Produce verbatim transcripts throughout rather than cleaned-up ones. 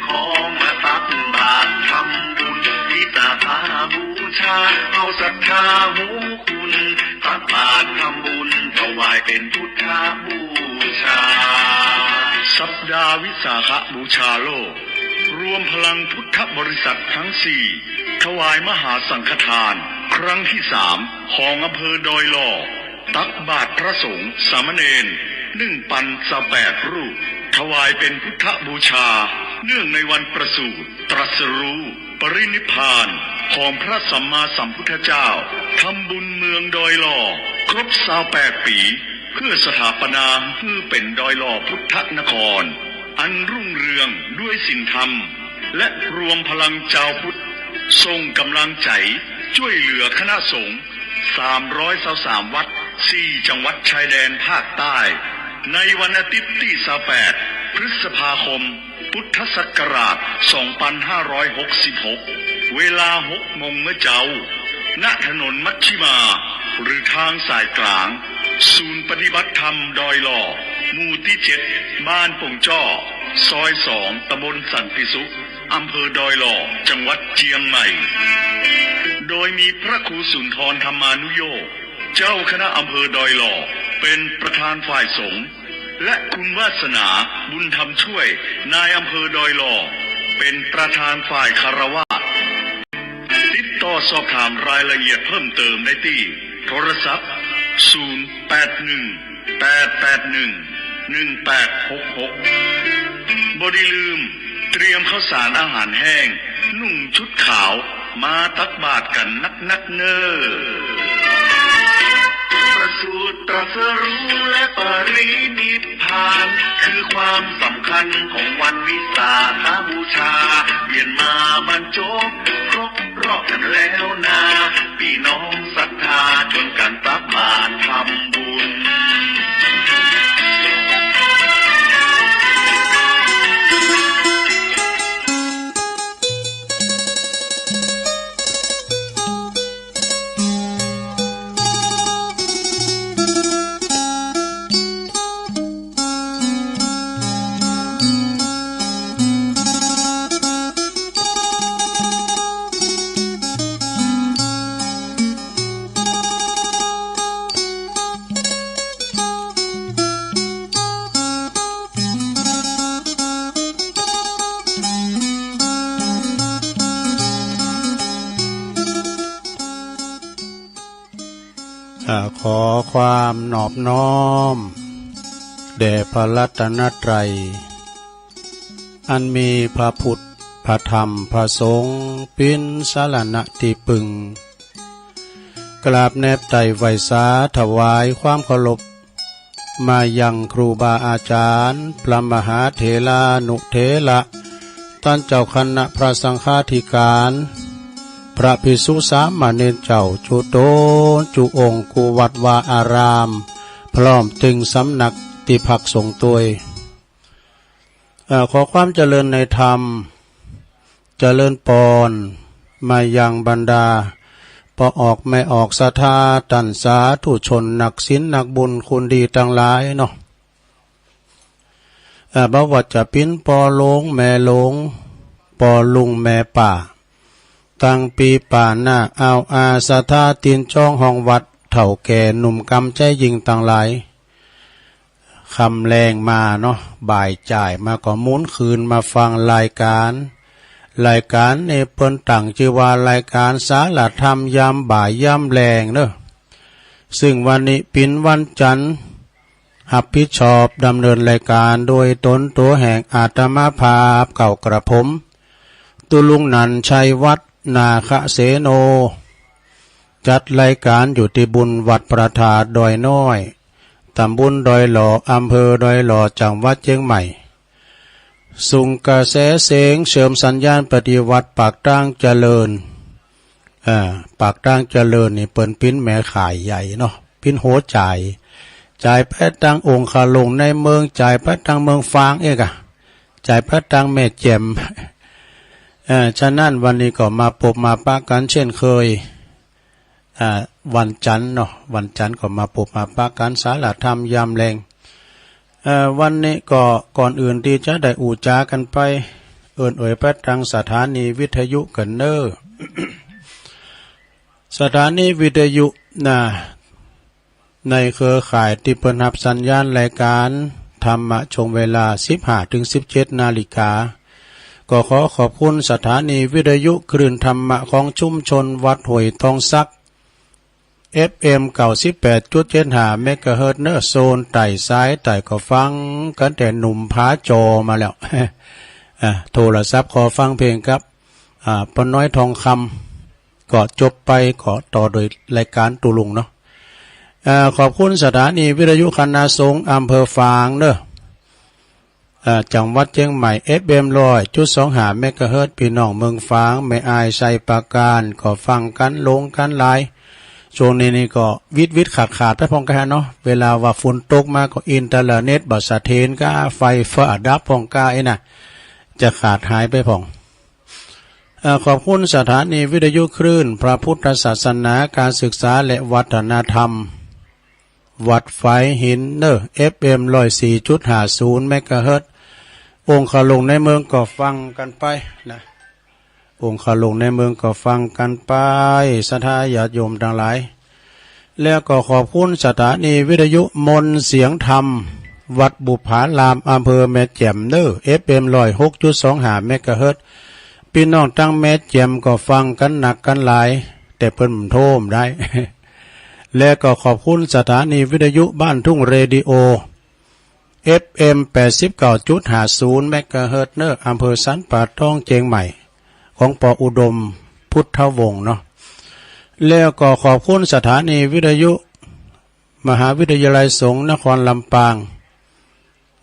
ขอมาตักบาตรทำบุญ วิสาขาบูชา เอาศรัทธาฮู้คุณ ตักบาตรทำบุญ ถวายเป็นพุทธบูชา สัปดาห์วิสาขบูชาโลก รวมพลังพุทธบริษัททั้งสี่ ถวายมหาสังฆทาน ครั้งที่สาม ของอำเภอดอยหล่อ ตักบาตรพระสงฆ์สามเณร หนึ่งปันซาวแปดรูป ถวายเป็นพุทธบูชา เนื่องในวันประสูติ ตรัสรู้ ปรินิพพาน ของพระสัมมาสัมพุทธเจ้า ทำบุญเมืองดอยหล่อ ครบซาวแปดปี๋ เพื่อสถาปนาหื้อเป๋นดอยหล่อพุทธนคร อันรุ่งเรืองด้วยศีลธรรม และรวมพลังจาวพุทธ ส่งก๋ำลังใจ๋ จ้วยเหลือคณะสงฆ์ สามร้อยซาวสามวัด สี่จังหวัดชายแดนภาคใต้ ในวันอาทิตย์ตี้ซาวแปด พฤษภาคม พุทธศักราช สองปันห้าร้อยหกสิบหก เวลาหกโมงเมื่อเจ๊า ณ ถนนมัชชิมา หรือทางสายกลาง ศูนย์ปฏิบัติธรรมดอยหล่อ หมู่ตี้เจ็ด บ้านปงจ้อ ซอยสอง ตำบลสันติสุข อำเภอดอยหล่อ จังหวัดเจียงใหม่ โดยมีพระครูสุนทรธรรมานุโยค เจ้าคณะอำเภอดอยหล่อ เป๋นประธานฝ่ายสงฆ์ และคุณวาสนา บุญธรรมช่วย นายอำเภอดอยหล่อ เป๋นประธานฝ่ายฆราวาส ติดต่อสอบถามรายละเอียดเพิ่มเติมได้ตี้โทรศัพท์ ศูนย์แปดหนึ่ง แปดแปดหนึ่ง หนึ่งแปดหกหก บ่ดีลืม เตรียมข้าวสารอาหารแห้ง นุ่งชุดขาว มาตักบาตรกั๋นนักๆ เน่อ ประสูติตรัสรู้และปรินิพพาน คือความสำคัญของวันวิสาขบูชา เวียนมาบรรจบครบรอบกั๋นแล้วนา ปี้น้องศรัทธาชวนกั๋นตักบาตรทำบุญ อ่า ขอความนอบน้อม แด่พระรัตนตรัย อันมีพระพุทธ พระธรรม พระสงฆ์ เป๋นสรณะตี้ปึง กราบแนบไต่ไหว้สาถวายความเคารพ มายังครูบาอาจารย์ พระมหาเถรานุเถระ ต้านเจ้าคณะพระสังฆาธิการ พระภิกษุสามเณรเจ้า จุ๊ต๋นจุ๊องค์ กู้วัดวาอาราม พร้อมตึงสำนักตี้พักสงฆ์ตวย เอ่อ ขอความเจริญในธรรม เจริญปอน มายังบรรดา ป้อออกแม่ออกศรัทธา ต้านสาธุชน นักศีลนักบุญ คนดีตังหลายเนาะ เอ่อ บ่ว่าจะเป๋นป้อหลวงแม่หลวง ป้อลุงแม่ป้า ตังปี๋ป๋าหน้า อ่าวอา ศรัทธาตี๋นจ๊องห้องวัด เฒ่าแก่หนุ่มกำใจ๊ยิ่งตังหลาย ค่ำแลงมาเนาะ บ่ายจ่ายมาก็หมุนคืนมาฟังรายการ รายการนี้เปิ้นตั้งจื้อว่ารายการสารธรรมยามบ่ายยามแลงเนาะ ซึ่งวันนี้เป๋นวันจันทร์ ฮับผิดชอบดำเนินรายการโดยต๋นตั๋วแห่งอาตมาภาพเก่ากระผม ตุ๊ลุงหนันชัยวัฒน์ นาคเสโน จัดรายการอยู่ตี้บุญวัดพระธาตุดอยน้อย ตำบลดอยหล่อ อำเภอดอยหล่อ จังหวัดเจียงใหม่ ส่งกระแสเสียงเชิมสัญญาณไปตี้วัดปากตางเจริญ เอ่อ ปากตางเจริญนี่เปิ้นเป๋นแม่ข่ายใหญ่เนาะ เป๋นหัวจ่าย จ่ายไปตังองคลุงในเมือง จ่ายไปตังเมืองฝางเอกอะ จ่ายไปตังแม่แจ่ม เอ่อ ฉะนั้นวันนี้ก็มาปบมาปะกั๋นเช่นเคย อ่า วันจันทร์เนาะ วันจันทร์ก็มาปบมาปะกั๋นสารธรรมยามแลง เอ่อ วันนี้ก็ก่อนอื่นตี้จะได้อู้จ๋ากั๋นไป อิ้นเอ่ยไปตังสถานีวิทยุกั๋นเน่อ สถานีวิทยุนะ ในเครือข่ายตี้เปิ้นฮับสัญญาณรายก๋านธรรมะช่วงเวลาสิบห้าเถิงสิบเจ็ดนาฬิกา ก็ขอขอบคุณสถานีวิทยุคลื่นธรรมะของชุมชนวัดห้วยตองสัก เอฟเอ็ม เก้าสิบแปดจุดเจ็ดห้าเมกะเฮิรตซ์เน่อ โซนใต้ สายใต้ก็ฟังกั๋นแต่หนุ่มผาจอมาแล้ว อ่ะ โทรศัพท์ขอฟังเพลงกับ อ่า ป้าน้อยทองคำ ก็จบไป ก็ต่อโดยรายก๋านตุ๊ลุงเนาะ อ่า ขอบคุณสถานีวิทยุคณะสงฆ์อำเภอฝางเน่อ อ่า จังหวัดเจียงใหม่ เอฟเอ็ม ร้อยจุดสองห้าเมกะเฮิรตซ์ ปี้น้องเมืองฝาง แม่อาย ชัยปราการ ก็ฟังกั๋นหลงกั๋นหลาย ช่วงนี้นี่ก็วิดๆขาดๆไปพ่องก้าเนาะ เวลาว่าฝนตกมาก็อินเทอร์เน็ตบ่เสถียรก้า ไฟฟ้าดับพ่องก้า ไอ้น่ะ จะขาดหายไปพ่อง เอ่อ ขอบคุณสถานีวิทยุคลื่นพระพุทธศาสนา การศึกษาและวัฒนธรรม วัดฝายหินเน่อ เอฟเอ็ม ร้อยสี่จุดห้าศูนย์เมกะเฮิรตซ์ องคลุงในเมืองก็ฟังกั๋นไปนะ องคลุงในเมืองก็ฟังกั๋นไป ศรัทธาญาติโยมตังหลาย แล้วก็ขอบคุณสถานีวิทยุมนต์เสียงธรรม วัดบุปผาราม อำเภอแม่แจ่มเน่อ เอฟเอ็ม ร้อยหกจุดสองห้าเมกะเฮิรตซ์ ปี้น้องตังแม่แจ่มก็ฟังกั๋นนักกั๋นหลาย แต่เปิ้นบ่โทรได้ แล้วก็ขอบคุณสถานีวิทยุบ้านทุ่งเรดิโอ เอฟเอ็ม แปดสิบเก้าจุดห้าศูนย์เมกะเฮิรตซ์เน่อ อำเภอสันป่าตอง เจียงใหม่ ของ ป.อุดม พุทธวงศ์เนาะ แล้วก็ขอบคุณสถานีวิทยุมหาวิทยาลัยสงฆ์นครลำปาง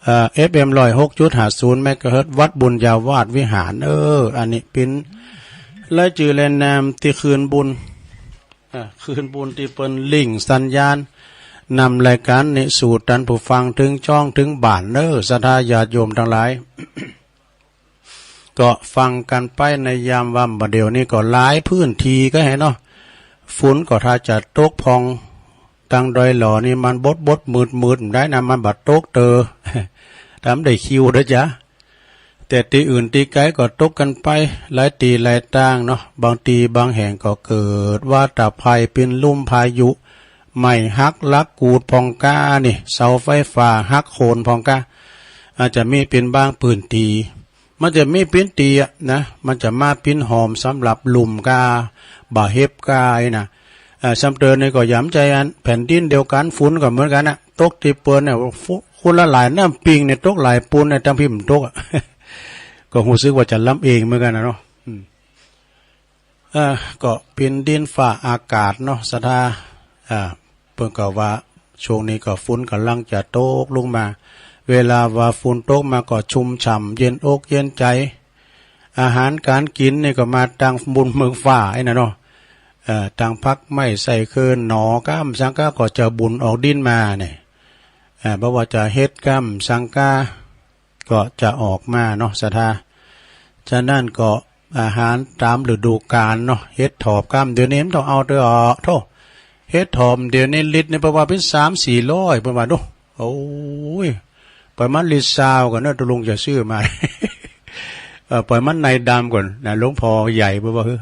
เอ่อ เอฟเอ็ม ร้อยหกจุดห้าศูนย์เมกะเฮิรตซ์ วัดบุญญาวาสวิหาร เออ อันนี้เป๋นรายจื้อรายนามตี้คืนบุญ อ่า คืนบุญตี้เปิ้นลิงก์สัญญาณ นำรายก๋านนี้สู่ต้านผู้ฟังเถิงจ้องเถิงบ้านเน่อ ศรัทธาญาติโยมตังหลาย ก็ฟังกั๋นไปในยามว่าบ่าเดี่ยวนี้ก็หลายพื้นตี้ก็แหะเนาะ ฝนก็ถ้าจะตกพ่อง ตังดอยหล่อนี่มันบดๆมืดๆบ่ได้นะ มันบ่ตกเตอ ต๋ามได้คิวเด้อจ๊ะ แต่ตี้อื่นตี้ไก๋ก็ตกกั๋นไป หลายตี้หลายตางเนาะ บางตี้บางแห่งก็เกิดวาตภัยเป๋นลุ่มพายุ ไม้หักหลักกูดพ่องก้านี่ เสาไฟฟ้าหักโค่นพ่องก้า อาจจะมีเป๋นบางพื้นตี้ มันจะมีเป๋นตี้อะนะ มันจะมาเป๋นหอมสำหรับลุ่มก้า บ่าเห็บก้าไอ้น่ะ เอ่อ ซ้ำเติมนี่ก็หยามใจ๋อัน แผ่นดินเดียวกั๋น ฝนก็เหมือนกั๋นน่ะ ตกตี้เปิ้นเนี่ย ฝ- คนละหลายน้ำปิงเนี่ย ตกหลายปูนเนี่ย ตังพี้บ่ตกอะ ก็ฮู้สึกว่าจะลำเอียงเหมือนกั๋นน่ะเนาะ อืม เอ่อ ก็เป๋นดินฟ้าอากาศเนาะ ศรัทธา อ่า เปิ้นก็ว่าช่วงนี้ก็ฝนก่ำลังจะตกลงมา เวลาว่าฝนตกมาก็ชุ่มฉ่ำ เย็นอกเย็นใจ๋ อาหารก๋านกิ๋นนี่ก็มาตางบุญเมืองฟ้าไอ้น่ะเนาะ เอ่อ ตางผักไม้ไส้เคิ่นหน่อก้าสังก้าก็จะบุ๋นออกดินมาเนี่ย เอ่อ บ่ว่าจะเห็ดก้าสังก้า ก็จะออกมาเนาะ ศรัทธา ฉะนั้นก็อาหารต๋ามฤดูก๋าลเนาะ เห็ดถอบก้า เดี๋ยวนี้บ่ต้องเอาเตื้อ โธ่ เห็ดถอบเดี๋ยวนี้ลิตรนี่เปิ้นว่าเป๋นสามสี่ร้อย เปิ้นว่าดู โอ้ย ปล่อยมันลิตรซาวก่อนเน่อ ตุ๊ลุงจะซื้อมา เอ่อ ปล่อยมันในดำก่อนนะ หลวงพ่อใหญ่เปิ้นว่า เฮ้อ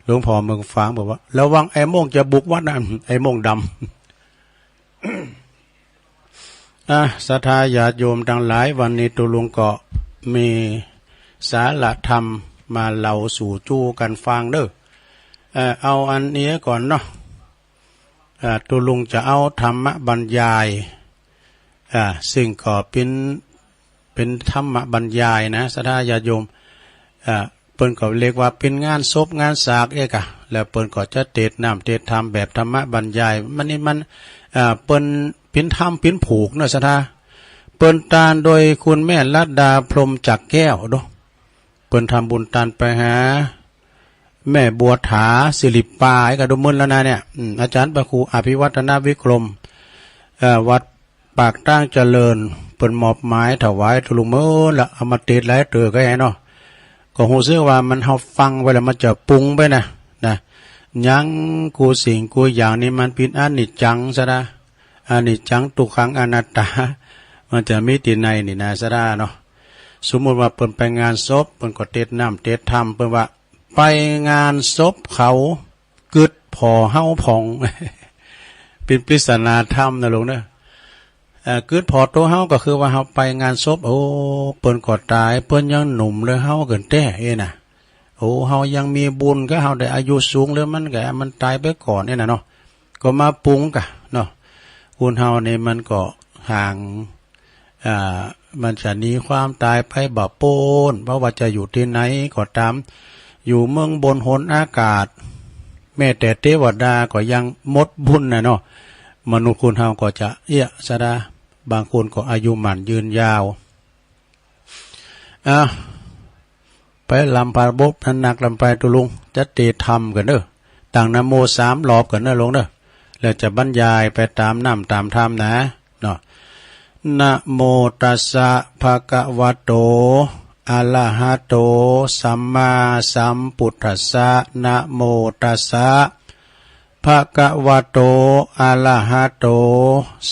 หลวงพ่อเมืองฝางบอกว่า ระวังไอ้โม่งจะบุกวัดนะ ไอ้โม่งดำ อ่ะ ศรัทธาญาติโยมตังหลาย วันนี้ตุ๊ลุงก็มีสาระธรรมมาเล่าสู่จู้กั๋นฟังเน่อ เอ่อ เอาอันนี้ก่อนเนาะ อ่า ตุ๊ลุงจะเอาธรรมบรรยาย อ่า ซึ่งก็เป๋น เป๋นธรรมบรรยายนะ ศรัทธาญาติโยม อ่า เปิ้นก็เรียกว่าเป๋นงานศพงานสากเอ๊ะกะ แล้วเปิ้นก็จะเตสน์น้ำเตสน์ธรรมแบบธรรมบรรยาย มันนี่มัน อ่า เปิ้นเป๋นธรรมเป๋นผูกเนาะ ศรัทธา เปิ้นตานโดยคุณแม่ลัดดา พรหมจักรแก้วเนาะ เปิ้นทำบุญตานไปหา แม่บัวถา สิริปา ไอ้กะดูมึนแล้วนะเนี่ย อืม อาจ๋ารย์พระครูอภิวัฒนวิกรม เอ่อ วัดปากตางเจริญ เปิ้นมอบหมายถวายตุ๊ลุงเมินละ เอามาเตสน์หลายเตื้อก็แหะเนาะ ก็ฮู้สึกว่ามัน เฮาฟังไปแล้วมันจะปรุงไปนะ นะ ยังกู้สิ่งกู้อย่างนี่มันเป๋นอนิจจัง ศรัทธา อนิจจัง ทุกขัง อนัตตา มันจะมีตี้ไหนนี่นะ ศรัทธาเนาะ สมมุติว่าเปิ้นไปงานศพ เปิ้นก็เตรียมน้ำเตรียมธรรม เปิ้นว่าไปงานศพเขา กึ๊ดผ่อเฮาผ่อง เป๋นปริศนาธรรมนะโลมเนาะ เอ่อ กึ๊ดผ่อตั๋วเฮาก็คือว่าเฮาไปงานศพ โอ้ เปิ้นก็ต๋าย เปิ้นยังหนุ่มเลย เฮาเกินแต๊เอ๊ะนะ โอ้ เฮายังมีบุญก็เฮาได้อายุสูงเลย มันก็ มันต๋ายไปก่อนเอ๊ะนะเนาะ ก็มาปรุงกะเนาะ คนเฮานี่มันก็ห่าง อ่า มันจะหนีความต๋ายไปบ่ป๊น บ่ว่าจะอยู่ตี้ไหนก็ต๋าม อยู่เมืองบนหนอากาศ แม้แต่เตวดาก็ยังหมดบุญนะเนาะ มนุษย์คนเฮาก็จะเอี้ยะสะดา บางคนก็อายุหมั้นยืนยาว อ่ะ ไปลำปาบกนั้นนักลำไป ตุ๊ลุง จะเตธรรมกั๋นเน่อ ตั้งนะโมสามรอบกั๋นเน่อโลมเน่อ แล้วจะบรรยายไปต๋ามน้ำต๋ามธรรมนะ เนาะ นะโมตัสสะ ภะคะวะโต อะระหะโต สัมมาสัมพุทธัสสะ นะโมตัสสะ ภะคะวะโต อะระหะโต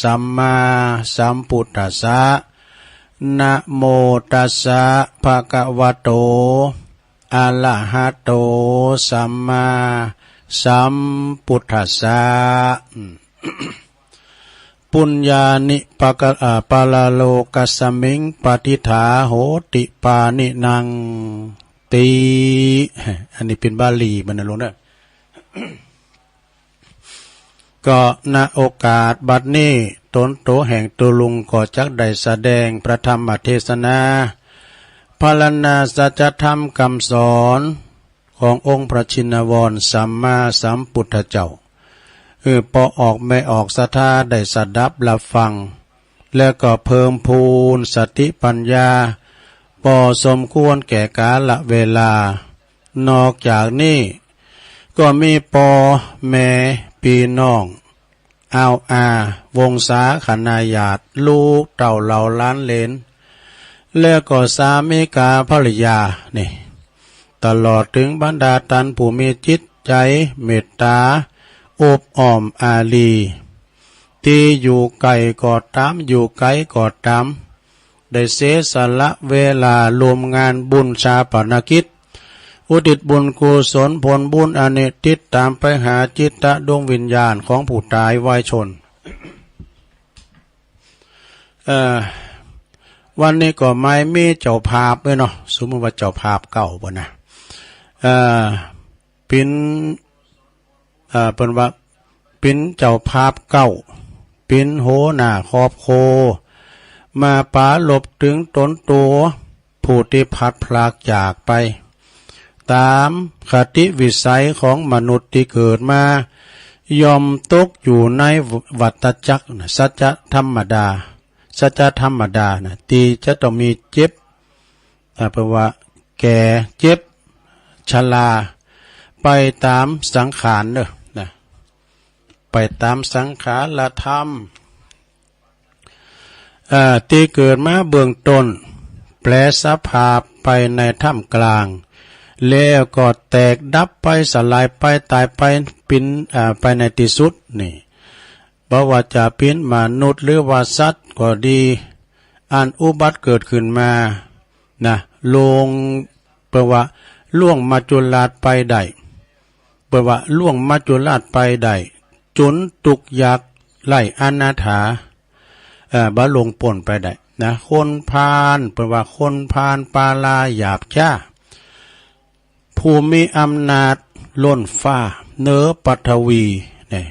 สัมมาสัมพุทธัสสะ นะโมตัสสะ ภะคะวะโต อะระหะโต สัมมาสัมพุทธัสสะ อืม ปุญญานิ ปะกะ อ่า ปะระโลกัสมิง ปะทิฏฐาโหติ ปาณินัง ติ อันนี้เป๋นบาลีมันนะโลมเน่อ ก็ ณ โอกาสบัดนี้ ต๋นโตแห่งตุ๊ลุงก็จักได้แสดงพระธรรมเทศนา พรรณนาสัจธรรมกำสอนขององค์พระชินวรสัมมาสัมพุทธเจ้า เออ ปอออกแม่ออกศรัทธาได้สดับรับฟัง แล้วก็เพิ่มพูนสติปัญญา ปอสมควรแก่กาลเวลา นอกจากนี้ก็มีปอแม่ปี้น้อง อ่าวอา วงศาคณาญาติ ลูกเต้าเหล่าหลานเหลน แล้วก็สามีกาภริยานี่ ตลอดเถิงบรรดาต้านผู้มีจิตใจ๋เมตต๋า อบอ้อมอารี ตี้อยู่ใก้ก็ต๋าม อยู่ไก๋ก็ต๋าม ได้เสียสละเวลาร่วมงานบุญฌาปนกิจ อุทิศบุญกุศลผลบุญอันนี้ ติดต๋ามไปหาจิตตะดวงวิญญาณของผู้ต๋ายไว้ชน เอ่อ วันนี้ก็ไม่มีเจ้าภาพด้วยเนาะ สมมุติว่าเจ้าภาพเก่าบ่นะ เอ่อ เป๋น เอ่อ เปิ้นว่าเป๋นเจ้าภาพเก่า เป๋นหัวหน้าครอบครัว มาปรารภเถิงต๋นโต ผู้ตี้พลัดพรากจากไป ต๋ามคติวิสัยของมนุษย์ตี้เกิดมา ย่อมตกอยู่ในวัฏจักรนะ สัจธรรมดา สัจธรรมดานะ ตี้จะต้องมีเจ็บ อ่า เปิ้นว่าแก่ เจ็บ ชรา ไปต๋ามสังขารเน่อนะ ไปต๋ามสังขารธรรม เอ่อ ตี้เกิดมาเบื้องต้น แปรสภาพไปในท่ามกลาง แล้วก็แตกดับไป สลายไป ต๋ายไป เป๋น อ่า ไปในตี้สุดนี่ บ่ว่าจะเป๋นมนุษย์หรือว่าสัตว์ก็ดี อันอุบัติเกิดขึ้นมานะ ล่วง เปิ้นว่าล่วงมัจจุราชไปได้ เปิ้นว่าล่วงมัจจุราชไปได้ จนตุ๊กข์ยากไร้อนาถา เอ่อ บ่ล่วงป๊นไปได้นะ คนพาล เปิ้นว่าคนพาลปาลาหยาบจ๊า ผู้มีอำนาจล้นฟ้าเหนือปฐวีเนี่ย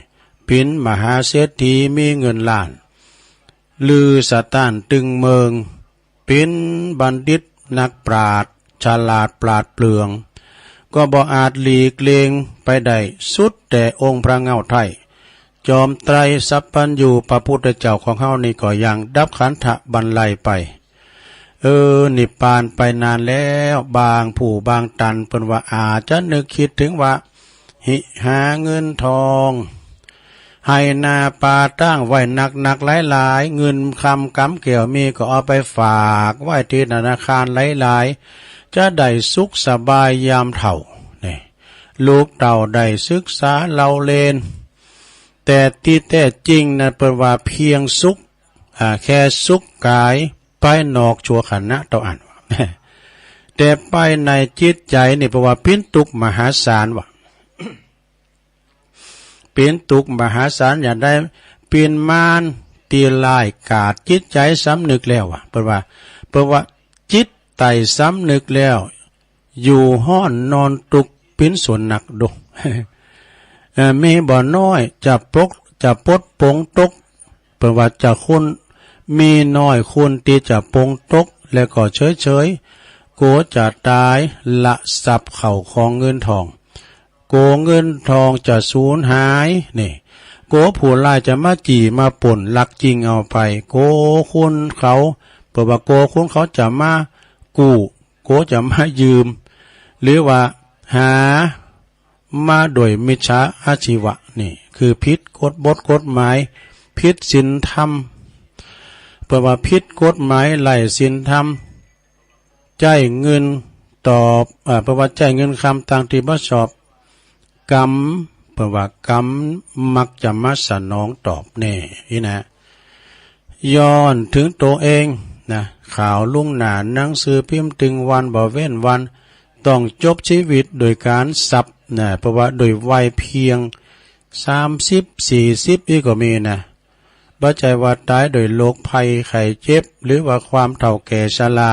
เป๋นมหาเศรษฐีมีเงินล้าน ลือสะต้านตึงเมือง เป๋นบัณฑิตนักปราชญ์ ฉลาดปราดเปรื่อง ก็บ่อาจหลีกเลี่ยงไปได้ สุดแต่องค์พระเง้าไท้ จอมไตรสัพพัญญูพระพุทธเจ้าของเฮานี่ก็ยังดับขันธบันลัยไป เออ นิพพานไปนานแล้ว บางผู้บางต้านเปิ้นว่าอาจจะนึกกึ๊ดเถิงว่า หิหาเงินทอง ไฮ่นาป่าต้างไว้นักๆ หลายๆ เงินคำกำแก้วมีก็เอาไปฝากไว้ตี้ธนาคารหลายๆ จะได้สุขสบายยามเฒ่า นี่ ลูกเต้าได้ศึกษาเล่าเรียน แต่ตี้แต๊จริงนั้นเปิ้นว่าเพียงสุข อ่า แค่สุขก๋ายภายนอกชั่วขณะเต้าอั้น แต่ไปในจิตใจ๋นี่ เปิ้นว่าเป๋นตุ๊กข์มหาศาลว่ะ เป๋นตุ๊กข์มหาศาล อย่าได้เป๋นมารตี้ร้ายกาจ จิตใจ๋สำนึกแล้วว่ะ เปิ้นว่า เปิ้นว่าจิตใต้สำนึกแล้ว อยู่ฮ้อนนอนตุ๊กข์เป๋นส่วนนัก ดู เอ่อ มีบ่น้อยจะปก จะปลดปลงตก เปิ้นว่าจะคน มีน้อยคนตี้จะปลงตก และก็เฉยๆ กั๋วจะต๋าย ละทรัพย์เข้าของเงินทอง กั๋วเงินทองจะสูญหาย นี่ กั๋วผู้ร้ายจะมาจี้มาปล้นลักจิงเอาไป กั๋วคนเขา เปิ้นว่ากั๋วคนเขาจะมากู้ กั๋วจะมายืม หรือว่าหามาโดยมิจฉาอาชีวะ นี่คือผิดกฎ บทกฎหมาย ผิดศีลธรรม เปิ้นว่าผิดกฎหมาย ไร้ศีลธรรม ใจ๊เงินตอบ เอ่อ เปิ้นว่าใจ๊เงินคำตางตี้บ่ชอบ กรรม เปิ้นว่ากรรมมักจะมาสนองตอบแน่ อี้นะ ย้อนเถิงตั๋วเองนะ ข่าวลุงหน้าหนังสือพิมพ์ตึงวันบ่เว้นวัน ต้องจบชีวิตโดยก๋านสับนะ เปิ้นว่าโดยวัยเพียงสามสิบ สี่สิบ อี้ก็มีนะ บ่ใจ้ว่าต๋ายโดยโรคภัยไข้เจ็บ หรือว่าความเฒ่าแก่ชรา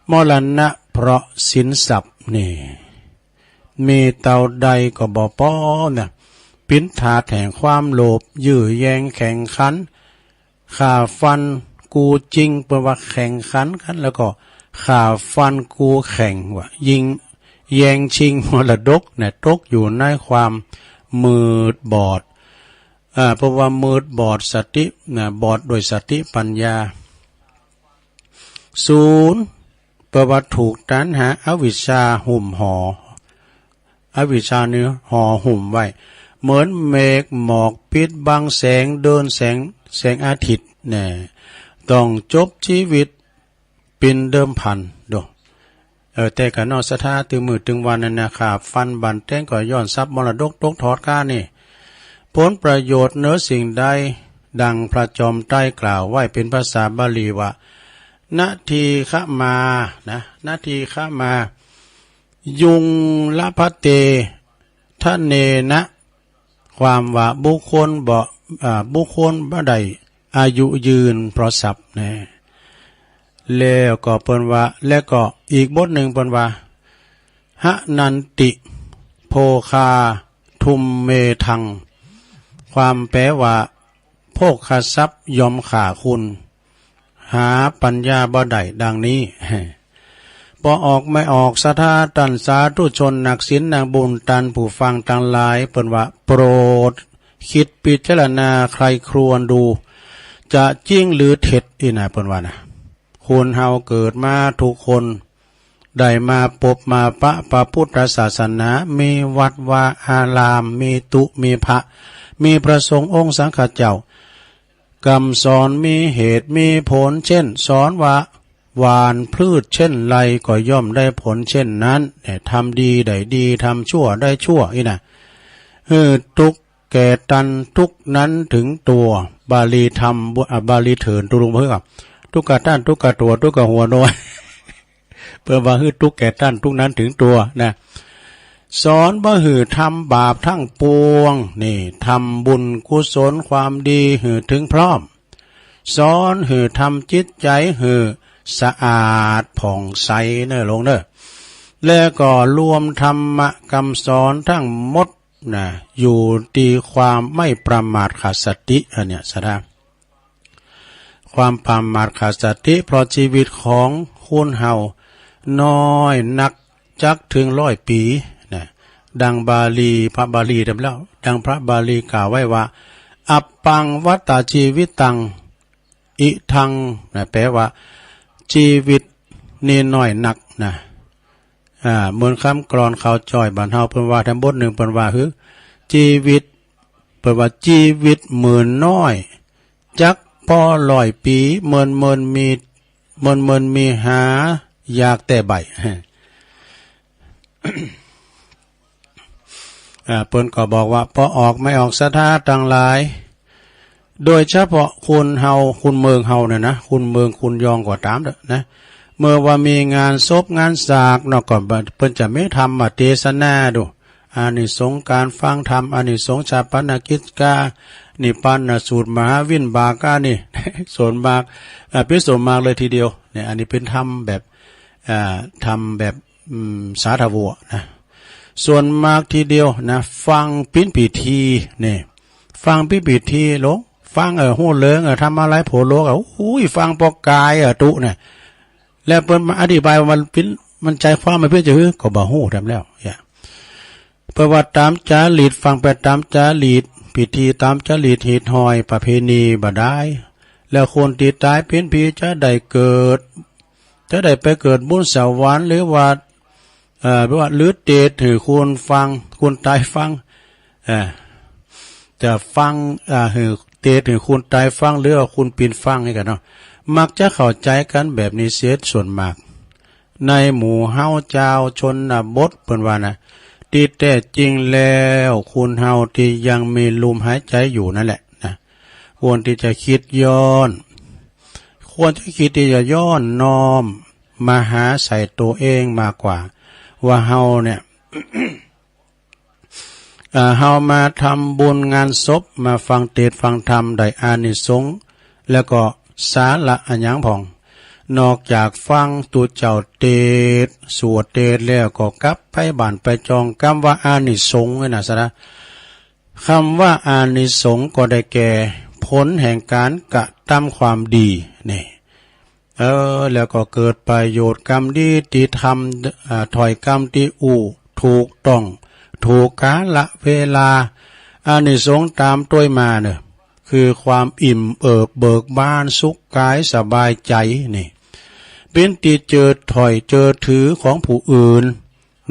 มรณะเพราะสินทรัพย์นี่ มีเต้าใดก็บ่ปอนะ เป๋นธาตุแห่งความโลภ ยื้อแย่งแข่งขัน ฆ่าฟันกู้จิง เปิ้นว่าแข่งขันกั๋น แล้วก็ฆ่าฟันกู้แข่งว่ะ ยิงแย่งชิงมรดกนะ ตกอยู่ในความมืดบอด อ่า เปิ้นว่ามืดบอดสตินะ บอดโดยสติปัญญา ศูนย์ เปิ้นว่าถูกตัณหาอวิชชาหุ้มห่อ อวิชชานี่ห่อหุ้มไว้ เหมือนเมฆหมอกปิดบังแสงเดือน แสง แสงอาทิตย์แน่ ต้องจบชีวิตเป๋นเดิมพัน ดู เออ แต่กะเนาะ ศรัทธา ตึงมื้อตึงวันนั้นนะ ฆ่าฟันบั่นแตงก็ย้อนทรัพย์มรดกตกทอดก้านี่ ผลประโยชน์เหนือสิ่งใด ดังพระจอมไตรกล่าวไว้เป๋นภาษาบาลีว่า นะทีฆะมา นะ นะทีฆะมา ยุงละพะเต ทะเนนะ ความว่าบุคคลบ่ อ่า บุคคลบ่ได้อายุยืนเพราะทรัพย์แน่ แล้วก็เปิ้นว่า แล้วก็อีกบทหนึ่งเปิ้นว่า หะนันติ โภคา ทุมเมทัง ความแปลว่า โภคทรัพย์ย่อมฆ่าคุณ หาปัญญาบ่ได้ดังนี้ ปอออกไม่ออก ศรัทธาต้านสาธุชนนักศีลนักบุญ ต้านผู้ฟังตังหลาย เปิ้นว่าโปรดคิดพิจารณาใคร่ครวญดู จะจริงหรือเท็จ อี้นะ เปิ้นว่านะ คนเฮาเกิดมาทุกคน ได้มาปบมาปะพระพุทธศาสนา มีวัดวาอาราม มีตุ๊มีพระ มีพระสงฆ์องค์สังฆเจ้า กำสอนมีเหตุมีผล เช่น สอนว่าหว่านพืชเช่นไรก็ย่อมได้ผลเช่นนั้น เนี่ย ทำดีได้ดี ทำชั่วได้ชั่ว อี้นะ หื้อทุกข์แก่ตันทุกข์นั้นถึงตัว บาลีธรรม อ่ะ บาลีเถิน ตกลงเพื่อ ทุกข์กะตัน ทุกข์กะตั๋ว ทุกข์กะหัวน้อย เปิ้นว่าหื้อทุกข์แก่ตันทุกข์นั้นถึงตัวนะ สอนบ่หื้อทำบาปทั้งปวง นี่ ทำบุญกุศลความดีหื้อถึงพร้อม สอนหื้อทำจิตใจ๋หื้อสะอาดผ่องใสเน่อ ลงเน่อ แล้วก็รวมธรรมะกำสอนทั้งหมดนะ อยู่ตี้ความไม่ประมาทขาดสติ อันเนี้ย ศรัทธา ความประมาทขาดสติ เพราะชีวิตของคนเฮาน้อยนักจักถึงร้อยปี๋นะ ดังบาลี พระบาลีเดิมแล้ว ดังพระบาลีกล่าวไว้ว่า อัปปังวัตตะจีวิตัง อิทัง นะ แปลว่า ชีวิตนี่น้อยนักนะ อ่า เหมือนกำกลอนเขาจ้อยบ้านเฮา เปิ้นว่าแถมบทหนึ่ง เปิ้นว่า หื้อ ชีวิต เปิ้นว่า ชีวิตเหมือนน้อย จักปอร้อยปี๋ เมินเมินมี เมินเมินมีหายากแต่ใบ้ อ่า เปิ้นก็บอกว่า ปอออกไม่ออก ศรัทธาตังหลาย โดยเฉพาะคนเฮา คนเมืองเฮาเนี่ยนะ คนเมืองคนยองก็ต๋ามเต๊อะนะ เมื่อว่ามีงานศพงานสากเนาะ ก็เปิ้นจะมีธรรมเตสนาดู อานิสงส์ก๋านฟังธรรม อานิสงส์ฌาปนกิจกา นิพพานสูตร มหาวิบากานี่ ส่วนมาก อ่า เป๋นส่วนมากเลยทีเดียวเนี่ย อันนี้เป๋นธรรมแบบ อ่า ธรรมแบบ อืม สาธารณะนะ ส่วนมากทีเดียวนะ ฟังปิ้นพิธีเนี่ย ฟังปิ้นพิธีลง ฟัง เออ ฮู้เริง เออ ธรรมาลัยโผโลก เออ อุ้ย ฟังปอกกาย เออ ตุ๊เนี่ย แล้วเปิ้นมาอธิบายว่ามันปิ้น มันใจ๋ความมันเป๋นจะหื้อ ก็บ่ฮู้แถมแล้ว เนี่ย เปิ้นว่าต๋ามจารีต ฟังไปต๋ามจารีต พิธีต๋ามจารีต ฮีตฮอย ประเพณีบ่ดาย แล้วคนตี้ต๋ายเป๋นผีจะได้เกิด จะได้ไปเกิดบนสวรรค์ หรือว่า เอ่อ ว่า หรือเตสน์หื้อคนฟัง คนต๋ายฟัง เอ่อ จะฟัง อ่า หื้อเตสน์หื้อคนต๋ายฟัง หรือว่าคนปิ้นฟังนี่กั๋นเนาะ มักจะเข้าใจ๋กั๋นแบบนี้เสียส่วนมาก ในหมู่เฮาจาวชนบท เปิ้นว่านะ ตี้แต๊จริงแล้ว คนเฮาตี้ยังมีลมหายใจ๋อยู่นั่นแหละนะ ควรตี้จะกึ๊ดย้อน ควรจะกึ๊ดตี้จะย้อนน้อมมาหาใส่ตั๋วเองมากกว่า ว่าเฮาเนี่ย อ่า เฮามาทำบุญงานศพ มาฟังเตสน์ฟังธรรม ได้อานิสงส์ แล้วก็สาระอะหยังพ่อง นอกจากฟังตุ๊เจ้าเตสน์ สวดเตสน์แล้วก็กลับไปบ้านไปจอง กำว่าอานิสงส์เนี่ยนะ สาระ กำว่าอานิสงส์ก็ได้แก่ผลแห่งก๋านกระตำความดีนี่ เออ แล้วก็เกิดประโยชน์กำดีตี้ทำ อ่า ถ้อยกำตี้อู้ถูกต้อง ถูกกาละเวลา อานิสงส์ต๋ามตวยมาเนี่ย คือความอิ่มเอิบเบิกบานสุขกายสบายใจ๋นี่ เป๋นตี้เจิดถ้อยเจิดถือของผู้อื่น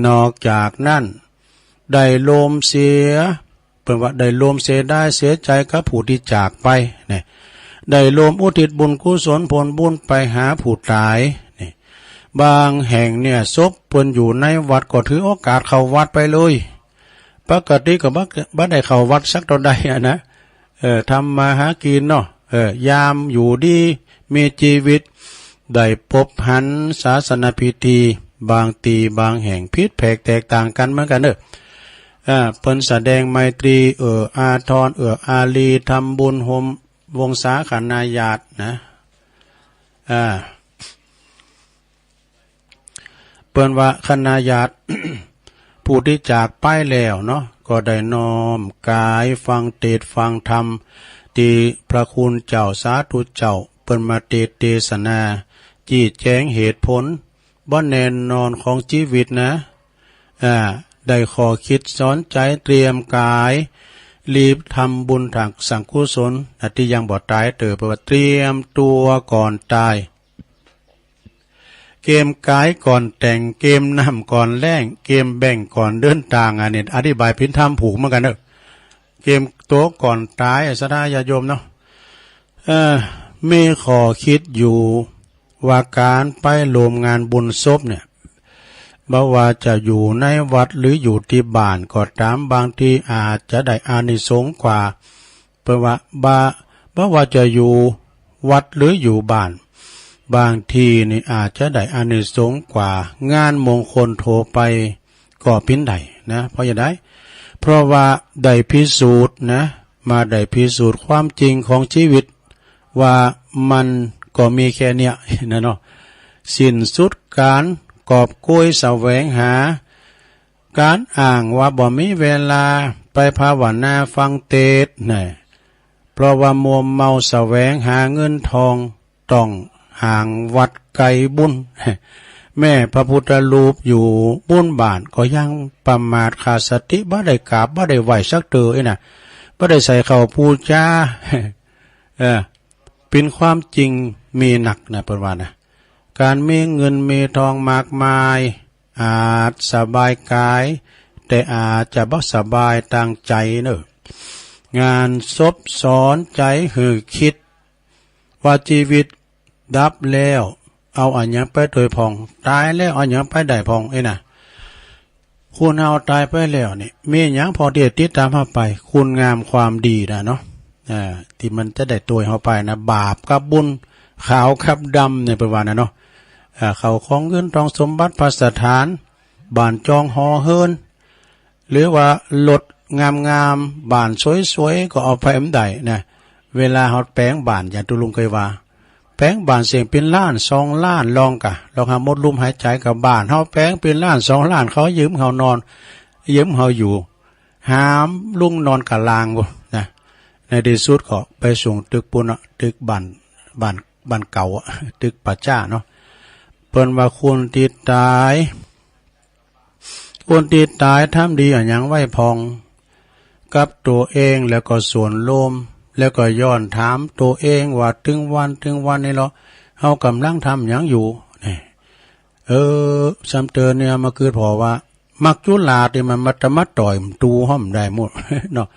นอกจากนั้น ได้ลมเสีย เปิ้นว่าได้ลมเสียดายเสียใจ๋กับผู้ตี้จากไปเนี่ย ได้ลมอุทิศบุญกุศลผลบุญไปหาผู้ต๋ายเนี่ย บางแห่งเนี่ยศพเปิ้นอยู่ในวัดก็ถือโอกาสเข้าวัดไปเลย ปกติก็บ่ บ่ได้เข้าวัดสักเต้าใดอะนะ เออ ทำมาหากิ๋นเนาะ เออ ยามอยู่ดีมีจีวิต ได้ปบหันศาสนพิธี บางตี้บางแห่งผิดแผกแตกต่างกั๋นเหมือนกั๋นเน่อ อ่า เปิ้นแสดงไมตรี เอื้ออาทร เอื้ออารี ทำบุญโฮมวงศาคณาญาตินะ อ่า เปิ้นว่าคณาญาติ ผู้ตี้จากไปแล้วเนาะ ก็ได้น้อมกายฟังเตสน์ฟังธรรม ตี้พระคุณเจ้าสาธุเจ้า เปิ้นมาเตสน์เตสนา จี๊แจงเหตุผล บ่แน่นอนของจีวิตนะ อ่า ได้ข้อกึ๊ดสอนใจ๋เตรียมกาย รีบทำบุญตักสังกุศล อ่ะ ตี้ยังบ่ต๋ายเต๊อะ เปิ้นว่าเตรียมตั๋วก่อนต๋าย เกมก๋ายก่อนแต่ง เกมน้ำก่อนแล้ง เกมแบ้งก่อนเดินตาง อันนี้อธิบายเป๋นธรรมผูกเหมือนกั๋นเน่อ เกมตั๋วก่อนต๋าย ศรัทธาญาติโยมเนาะ เอ่อ มีข้อกึ๊ดอยู่ว่าก๋านไปร่วมงานบุญศพเนี่ย บ่ว่าจะอยู่ในวัดหรืออยู่ตี้บ้านก็ต๋าม บางตี้อาจจะได้อานิสงส์กว่า เปิ้นว่า บ่า บ่ว่าจะอยู่วัดหรืออยู่บ้าน บางตี้นี่อาจจะได้อานิสงส์กว่างานมงคลทั่วไปก็เป๋นได้นะ เพราะหยังใด เพราะว่าได้พิสูจน์นะ มาได้พิสูจน์ความจริงของจีวิต ว่ามันก็มีแค่เนี้ยนะเนาะ สิ้นสุดก๋านกอบโกยแสวงหา ก๋านอ้างว่าบ่มีเวลาไปภาวนาฟังเตสน์นะ เพราะว่ามัวเมาแสวงหาเงินทอง ต้องห่างวัดไก๋บุญ แม้พระพุทธรูปอยู่บุญบ้านก็ยังประมาทขาดสติ บ่ได้กราบ บ่ได้ไหว้สักเตื้ออี้นะ บ่ได้ใส่เข้าปู๋จา เออ เป๋นความจริงมีนักนะ เปิ้นว่านะ ก๋านมีเงินมีทองมากมาย อาจสบายกาย แต่อาจจะบ่สบายตางใจ๋เน่อ งานศพสอนใจ๋หื้อคิด ว่าจีวิตดับแล้ว เอาอะหยังไปตวยพ่อง ต๋ายแล้วเอาอะหยังไปได้พ่อง เอ้ยนะ คนเฮาต๋ายไปแล้วนี่ มีหยังพ่องตี้ติดต๋ามเฮาไป คุณงามความดีนะเนาะ อ่า ตี้มันจะได้ตวยเฮาไปนะ บาปกับบุญ ขาวกับดำเนี่ย เปิ้นว่านะเนาะ อ่า เข้าของเงินทองสมบัติภัสถาน บ้านจองหอเฮือน หรือว่ารถงามๆ บ้านสวยๆ ก็เอาไปบ่ได้นะ เวลาเฮาแป๋งบ้าน อย่างตุ๊ลุงเกยว่า แป๋งบ้านเสี้ยงเป๋นล้านสองล้าน ลองก่ะ ลองหามดลมหายใจ๋ก่ะ บ้านเฮาแป๋งเป๋นล้านสองล้าน เขายืมเฮานอน ยืมเฮาอยู่ หามลงนอนกะลางปู้นนะ ในตี้สุดก็ไปสูงตึกปู้นเนาะ ตึกบ้าน บ้าน บ้านเก่าอะ ตึกป่าจ๊าเนาะ เปิ้นว่าคนตี้ต๋าย คนตี้ต๋ายทำดีอะหยังไว้พ่อง กับตั๋วเองแล้วก็ส่วนรวม แล้วก็ย้อนถามตั๋วเองว่า ตึงวัน ตึงวันนี้เลาะ เฮาก่ำลังทำหยังอยู่ นี่ เออ ซ้ำเติมเนี่ย มากึ๊ดผ่อว่า มักจุราตี้มันมาตะมาต่อยมันตูห้อมได้หมดเนาะ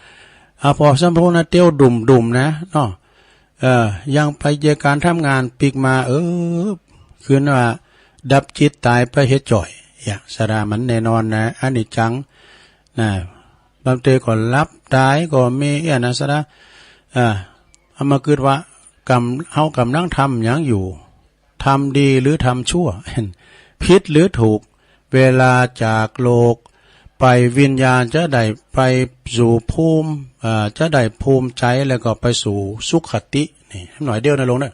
อ่ะ ผ่อซ้ำโพนะเตี้ยวดุ่มๆ นะเนาะ เออ ยังไปเยียะก๋านทำงานปิ๊กมา เออ คือว่าดับจิตต๋ายไปเหียจ่อย อย่างสาระมันแน่นอนนะ อนิจจังนะ บางเตอก็หลับต๋ายก็มี เอี้ยนะสาระ อ่า เอามากึ๊ดว่า ก่ำ เฮาก่ำลังทำหยังอยู่ ทำดีหรือทำชั่ว ผิดหรือถูก เวลาจากโลกไป วิญญาณจะได้ไปสู่ภูมิ อ่า จะได้ภูมิใจ๋ แล้วก็ไปสู่สุคติ นี่ หน่อยเดียวนะโลงเนาะ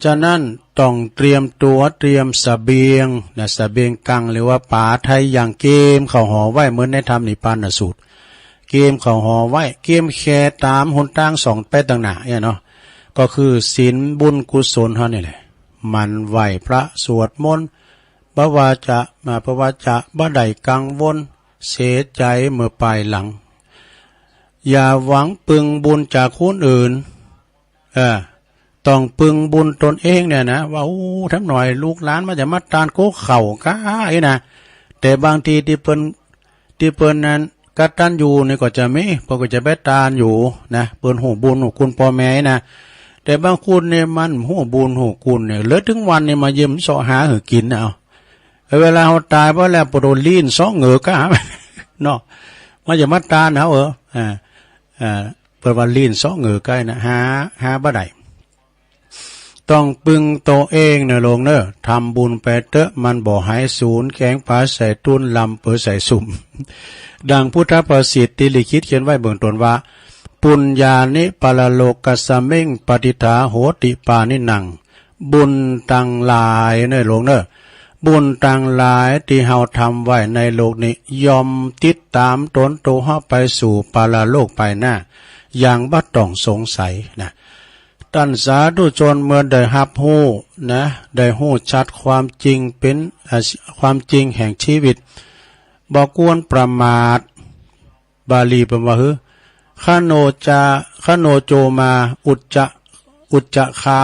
ฉะนั้นต้องเตรียมตั๋วเตรียมเสบียงนะ เสบียงกัง หรือว่าป๋าไทยอย่างเกียมเข้าหอไว้ เหมือนในธรรมนิพพานสูตร เกียมเข้าหอไว้ เกียมแค่ต๋ามหนตางส่องไปตังหน้าเนี่ยเนาะ ก็คือศีลบุญกุศลเฮานี่แหละ หมั่นไหว้พระสวดมนต์ บ่ว่าจะมา บ่ว่าจะบ่ได้กังวล เสียใจ๋เมื่อปายหลัง อย่าหวังปึงบุญจากคนอื่น เออ ต้องปึงบุญตนเองเนี่ยนะ ว่า โอ้ ทำหน่อยลูกหลานมันจะมาตานโก๊กเข้าก้าอี้นะ แต่บางทีตี้เปิ้น ตี้เปิ้นนั้นกตัญญูนี่ก็จะมี เปิ้นก็จะไปตานอยู่นะ เปิ้นฮู้บุญฮู้คุณป้อแม่นะ แต่บางคนนี่มันฮู้บุญฮู้คุณเนี่ย เหลือตึงวันนี่มาเยี่ยมเซาะหาหื้อกิ๋นนะ เอา เวลาเฮาต๋ายไปแล้ว ปะโถลิ้นสองเหงือก้าเนาะ มันจะมาตานเฮา เออ อ่า อ่า เปิ้นว่าลิ้นสองเหงือก้านะ หา หาบ่ได้ ต้องปึงตั๋วเองเน่อโลงเน่อ ทำบุญไปเต๊อะ มันบ่หายสูญ แกงป๋าใส่ตุ้น ลำเปือใส่สุม ดังพุทธภาษิตตี้ลิขิตเขียนไว้เบื้องต้นว่า ปุญญานิปรโลกัสสมิง ปะทิฏฐาโหติปาณินัง บุญตังหลายเน่อโลงเน่อ บุญตังหลายตี้เฮาทำไว้ในโลกนี้ ย่อมติดต๋ามตนตั๋วเฮาไปสู่ปรโลกไปหน้า อย่างบ่ต้องสงสัยนะ ต้านสาธุชนเมื่อได้ฮับฮู้นะ ได้ฮู้ชัดความจริงเป๋น อ่า ความจริงแห่งชีวิต บ่ควรประมาท บาลีเปิ้นว่าหื้อ คโนจา คโนโจมา อุจจะ อุจจะคา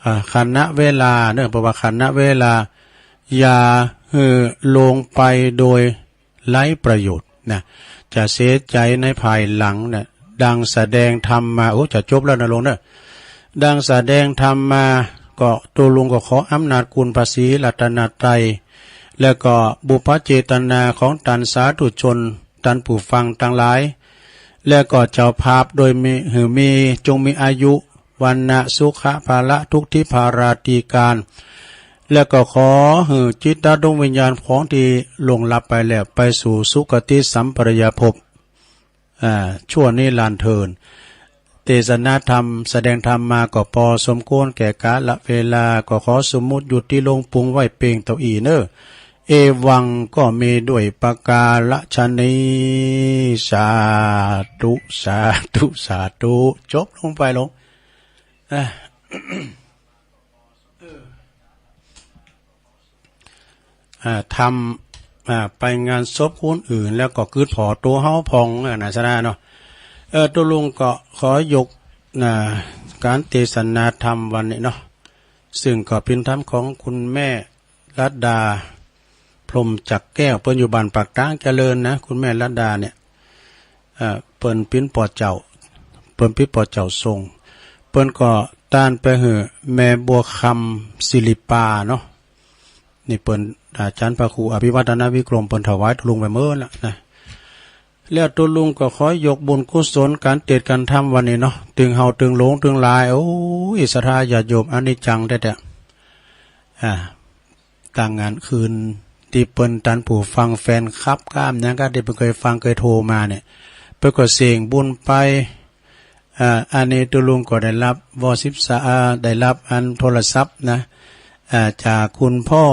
อ่า ขณะเวลาเน่อ เปิ้นว่าขณะเวลา อย่าหื้อลวงไปโดยไร้ประโยชน์นะ จะเสียใจ๋ในภายหลังนะ ดังแสดงธรรมมา โอ้ จะจบแล้วนะโลงเน่อ ดังแสดงธรรมมา ก็ตุ๊ลุงก็ขออำนาจคุณพระศรีรัตนตรัย แล้วก็บุพเจตนาของต้านสาธุชน ต้านผู้ฟังตังหลาย แล้วก็เจ้าภาพโดยมี หื้อมี จงมีอายุ วรรณะ สุขะ พละ ทุกข์ ทิพย์ พาราตรีการ แล้วก็ขอหื้อจิตดวงวิญญาณของตี้ล่วงลับไปแล้ว ไปสู่สุคติสัมปรายภพ อ่า ชั่วนิรันดร์เทอญ เตสนาธรรม แสดงธรรมมาก็ปอสมควรแก่กาละเวลา ก็ขอสมมุติหยุดตี้ลงปุงไว้เปียงเต้าอี้เน่อ เอวังก็มีด้วยประการฉะนี้ สาธุ สาธุ สาธุ จบลงไปลง อ่ะ อ่า ทำ อ่า ไปงานศพคนอื่นแล้วก็กึ๊ดผ่อตั๋วเฮาพ่อง อ่า นะสนะเนาะ เออ ตุ๊ลุงก็ขอยก อ่า ก๋านเตสนาธรรมวันนี้เนาะ ซึ่งก็เป๋นธรรมของคุณแม่รัตดา พรหมจักรแก้ว เปิ้นอยู่บ้านปากตางเจริญนะ คุณแม่รัตดาเนี่ย เอ่อ เปิ้นเป๋นป้อเจ้า เปิ้นเป๋นป้อเจ้าทรง เปิ้นก็ตานไปหื้อแม่บัวคำศิริปาเนาะ นี่เปิ้น อาจ๋ารย์พระครูอภิวัฒนวิกรม เปิ้นถวายตุ๊ลุงไปเมิดละนะ แล้วตุ๊ลุงก็ขอยกบุญกุศลก๋านเตสน์ก๋านธรรมวันนี้เนาะ ตึงเฮาตึงหลวงตึงหลาย โอ้ย ศรัทธาญาติโยม อนิจจังแต๊ๆ อ่า ตั้งอันคืนตี้เปิ้นตันผู้ฟังแฟนคลับก้ามหยังก้าตี้เปิ้นเกยฟังเกยโทรมาเนี่ย เปิ้นก็เส่งบุญไป อ่า อันนี้ตุ๊ลุงก็ได้ฮับวอสิบสาม อ่า ได้ฮับอันโทรศัพท์นะ อ่า จากคุณพ่อ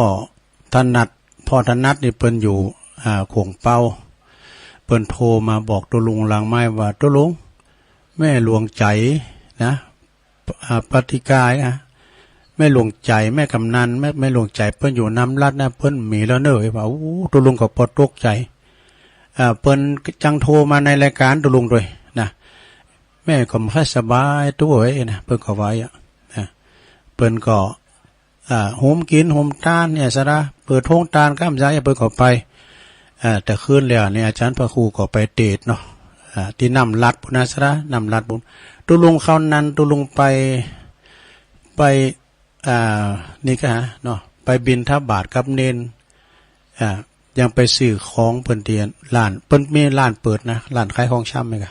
ถนัด พ่อถนัดนี่เปิ้นอยู่ อ่า โขงเป๊า เปิ้นโทรมาบอกตุ๊ลุงหลังไม้ว่า ตุ๊ลุง แม่หลวงใจ๋นะ อ่า ปฏิกายนะ แม่หลวงใจ๋ แม่กำนัน แม่ แม่หลวงใจ๋เปิ้นอยู่น้ำรัดนะ เปิ้นมีแล้วเน่อ ว่า โอ้ ตุ๊ลุงก็ปอตกใจ๋ อ่า เปิ้นจังโทรมาในรายก๋านตุ๊ลุงตวยนะ แม่ก็บ่ค่อยสบายตวยนะ เปิ้นก็ว่าอย่างนี้นะ เปิ้นก็ อ่า หุมกิ๋นหุมตานเนี่ยสะดา เปิดโฮงตานก้ามใจ๋ เปิ้นก็ไป อ่า แต่คืนแล้วนี่อาจ๋ารย์พระครูก็ไปเตสน์เนาะ อ่า ตี้น้ำรัดปู้นนะสะดา น้ำรัดปู้น ตุ๊ลุงเข้านั้น ตุ๊ลุงไป ไป อ่า นี่ก็หาเนาะ ไปบิณฑบาตกับเณร อ่า ยังไปซื้อของเปิ้นตี้ร้าน เปิ้นมีร้านเปิดนะ ร้านขายของชำนี่ก็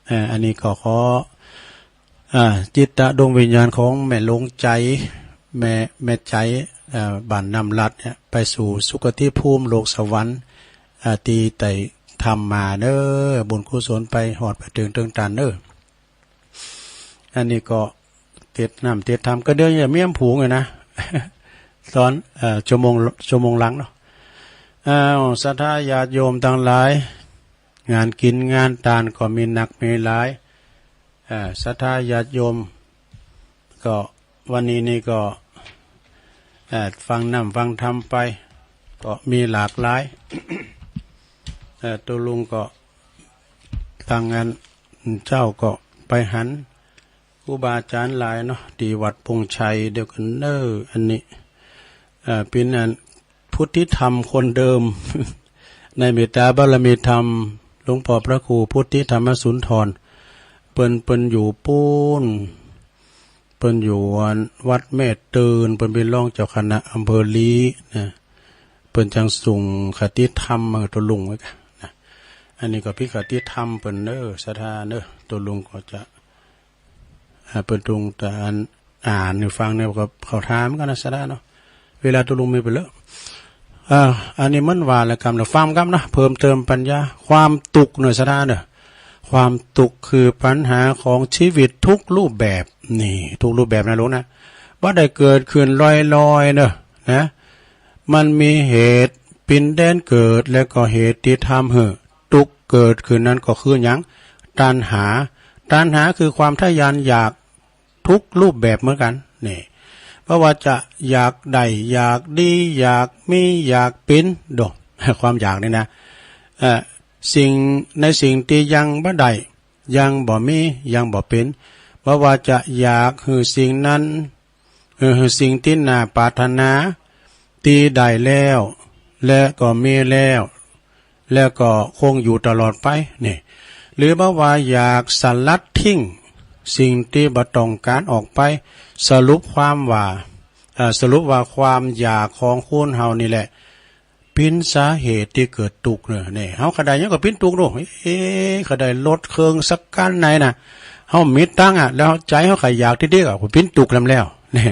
เอ่อ อันนี้ก็ขอ อ่า จิตดวงวิญญาณของแม่หลวงใจ๋ แม่ แม่ใจ๋ เอ่อ บ้านน้ำรัดเนี่ย ไปสู่สุคติภูมิโลกสวรรค์ อ่า ตี้ได้ทำมาเน่อ บุญกุศลไปฮอดไปเถิงเถิงตันเน่อ อันนี้ก็เตสน์น้ำเตสน์ธรรม ก็เดี๋ยวจะมีน้ำผึ้งอะนะ ต๋อน เอ่อ ชั่วโมง ชั่วโมงหลังเนาะ อ้าว ศรัทธาญาติโยมตังหลาย งานกิ๋นงานตานก็มีนักมีหลาย อ่า ศรัทธาญาติโยม ก็วันนี้นี่ก็ อ่า ฟังน้ำฟังธรรมไป ก็มีหลากหลาย เอ่อ ตุ๊ลุงก็ ตังอันเจ้าก็ไปหันครูบาอาจ๋ารย์หลายเนาะ ตี้วัดปงชัยเดียวกั๋นเน่อ อันนี้ เอ่อ เป๋นอันพุทธิธรรมคนเดิม ในเมตตาบารมีธรรม หลวงป้อพระครูพุทธิธรรมสุนทร เปิ้น เปิ้นอยู่ปู๊น เปิ้นอยู่อันวัดแม่ตื่น เปิ้นเป๋นรองเจ้าคณะอำเภอลี้นะ เปิ้นจังส่งคติธรรมมาหื้อตุ๊ลุงไว้กั๋นนะ อันนี้ก็เป๋นคติธรรมเปิ้นเน่อ ศรัทธาเน่อ ตุ๊ลุงก็จะ อ่า เปิ้นตุ๊ลุงจะอ่าน อ่านหื้อฟังเนี่ยก็เข้าท่าเหมือนกั๋นนะ ศรัทธาเนาะ เวลาตุ๊ลุงมีไปแล้ว อ่า อันนี้เหมือนว่าละกำนะ ฟังกำนะ เพิ่มเติมปัญญา ความตุ๊กข์เน่อ ศรัทธาเน่อ ความตุ๊กข์คือปัญหาของชีวิตทุกรูปแบบ นี่ ทุกรูปแบบนะลูกนะ บ่ได้เกิดขึ้นลอยๆ เน่อ นะ มันมีเหตุปินแดนเกิด และก็เหตุตี้ทำหื้อตุ๊กข์เกิดขึ้นนั้นก็คือหยัง ตัณหา ตัณหาคือความทะยานอยาก ทุกรูปแบบเหมือนกั๋น นี่ บ่ว่าจะอยากได้ อยากดี อยากมี อยากเป๋น โด ความอยากนี่นะ เอ่อ สิ่ง ในสิ่งตี้ยังบ่ได้ ยังบ่มี ยังบ่เป๋น บ่ว่าจะอยากหื้อสิ่งนั้น เออ สิ่งตี้น่าปรารถนา ตี้ได้แล้ว และก็มีแล้ว และก็คงอยู่ตลอดไป นี่ หรือบ่ว่าอยากสลัดทิ้งสิ่งตี้บ่ต้องก๋านออกไป สรุปความว่า เอ่อ สรุปว่าความอยากของคนเฮานี่แหละ เป๋นสาเหตุตี้เกิดตุ๊กข์เน่อ นี่ เฮาใค่ได้หยังก็เป๋นตุ๊กข์เนาะ เอ๊ะ ใค่ได้รถเคิงสักคันไหนนะ เฮามีตังค์อะ แล้วใจ๋เฮาใค่อยากตี้เดียวอะ ก็เป๋นตุ๊กข์แหลมแล้ว นี่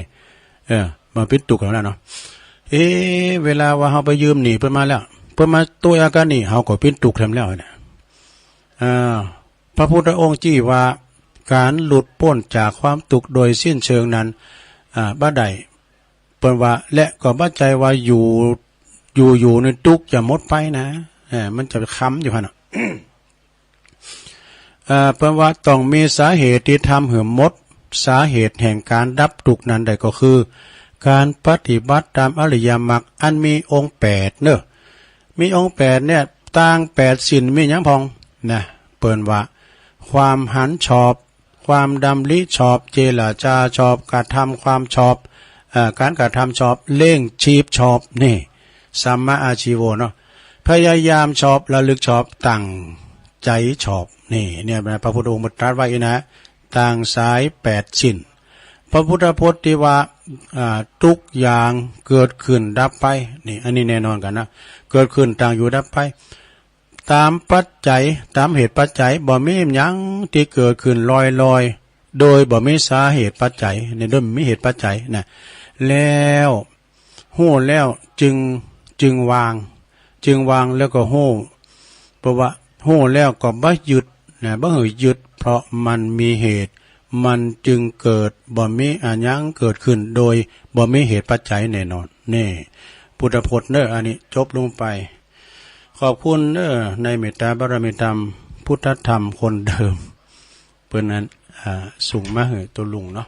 เออ มันเป๋นตุ๊กข์แหลมแล้วเนาะ เอ๊ะ เวลาว่าเฮาไปยืมหนี้เปิ้นมาแล้ว เปิ้นมาตุ๊ยเอาก้าหนี้ เฮาก็เป๋นตุ๊กข์แหลมแล้วนะ อ่า พระพุทธองค์จี้ว่าก๋านหลุดป๊นจากความตุ๊กข์โดยสิ้นเชิงนั้น อ่า บ่ได้ เปิ้นว่า และก็บ่ใจ้ว่าอยู่ อยู่ๆ นี่ตุ๊กข์จะหมดไปนะ เออ มันจะคำอยู่หั้นน่ะ เอ่อ เปิ้นว่าต้องมีสาเหตุตี้ทำหื้อหมด สาเหตุแห่งก๋านดับตุ๊กข์นั้นได้ก็คือ ก๋านปฏิบัติต๋ามอริยมรรคอันมีองค์แปดเน่อ มีองค์แปดเนี่ย ตางแปดศีลมีหยังพ่องนะ เปิ้นว่า ความหันชอบ ความดำริชอบ เจรจาชอบ กระทำความชอบ เอ่อ ก๋านกระทำชอบ เลี้ยงชีพชอบ นี่ สัมมาอาชีโวเนาะ พยายามชอบ ระลึกชอบ ตั้งใจ๋ชอบ นี่ เนี่ยนะ พระพุทธองค์ตรัสไว้นะ ตางสายแปดศีล พระพุทธพจน์ตี้ว่า อ่า ตุ๊กอย่างเกิดขึ้นดับไป นี่ อันนี้แน่นอนกั๋นนะ เกิดขึ้นตั้งอยู่ดับไป ต๋ามปัจจัย ต๋ามเหตุปัจจัย บ่มีหยังตี้เกิดขึ้นลอยๆ โดยบ่มีสาเหตุปัจจัย นี่ โดยบ่มีเหตุปัจจัยนะ แล้ว ฮู้แล้วจึง จึงวาง จึงวางแล้วก็ฮู้ เพราะว่าฮู้แล้วก็บ่ยึดนะ บ่หื้อยึด เพราะมันมีเหตุ มันจึงเกิด บ่มีอะหยังเกิดขึ้นโดยบ่มีเหตุปัจจัยแน่นอน นี่ พุทธพจน์เน้อ อันนี้จบลงไป ขอบคุณเน้อ ในเมตตาบารมีธรรม พุทธธรรมคนเดิม เปิ้นนั้น อ่า ส่งมาหื้อตุ๊ลุงเนาะ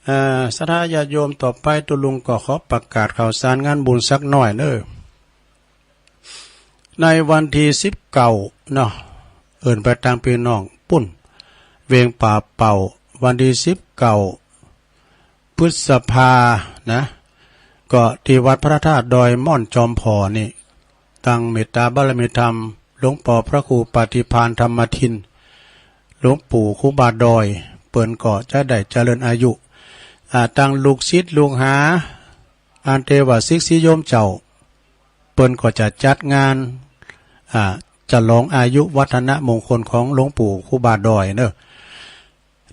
อ่า ศรัทธาญาติโยม ต่อไปตุ๊ลุงก็ขอประกาศข่าวสารงานบุญสักหน้อยเน้อ ในวันตี้สิบเก้าเนาะ เอิ้นไปตางปี้น้องปุ้น เวียงป่าเป่า วันตี้สิบเก้า พฤษภานะ ก็ตี้วัดพระธาตุดอยม่อนจอมผ่อนี่ ตังเมตตาบารมีธรรม หลวงป้อพระครูปฏิภาณธรรมทิน หลวงปู่ครูบาดอย เปิ้นก็จะได้เจริญอายุ อ่า ตังลูกศิษย์ลูกหา อันเตว่าศิษย์ญาติโยมเจ้า เปิ้นก็จะจัดงาน อ่า ฉลองอายุวัฒนมงคลของหลวงปู่ครูบาดอยเน้อ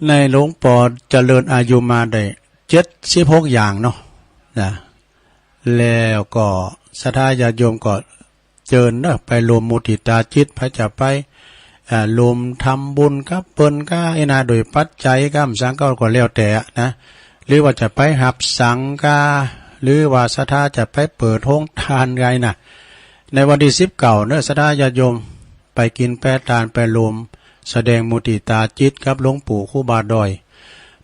ในหลวงป้อเจริญอายุมาได้เจ็ดสิบหกอย่างเนาะ นะ แล้วก็ศรัทธาญาติโยมก็เจิญเน้อ ไปรวมมุติตาจิต ใผจะไป อ่า รวมทำบุญกับเปิ้นก้า อี้นา โดยปัจจัยก้า สังก็ ก็แล้วแต่นะ หรือว่าจะไปหับสังก้า หรือว่าศรัทธาจะไปเปิดโฮงตานก้าอี้นา ในวันตี้สิบเก้าเน้อ ศรัทธาญาติโยม ไปกิ๋นแปะตาน ไปรวมแสดงมุติตาจิตกับหลวงปู่ครูบาดอย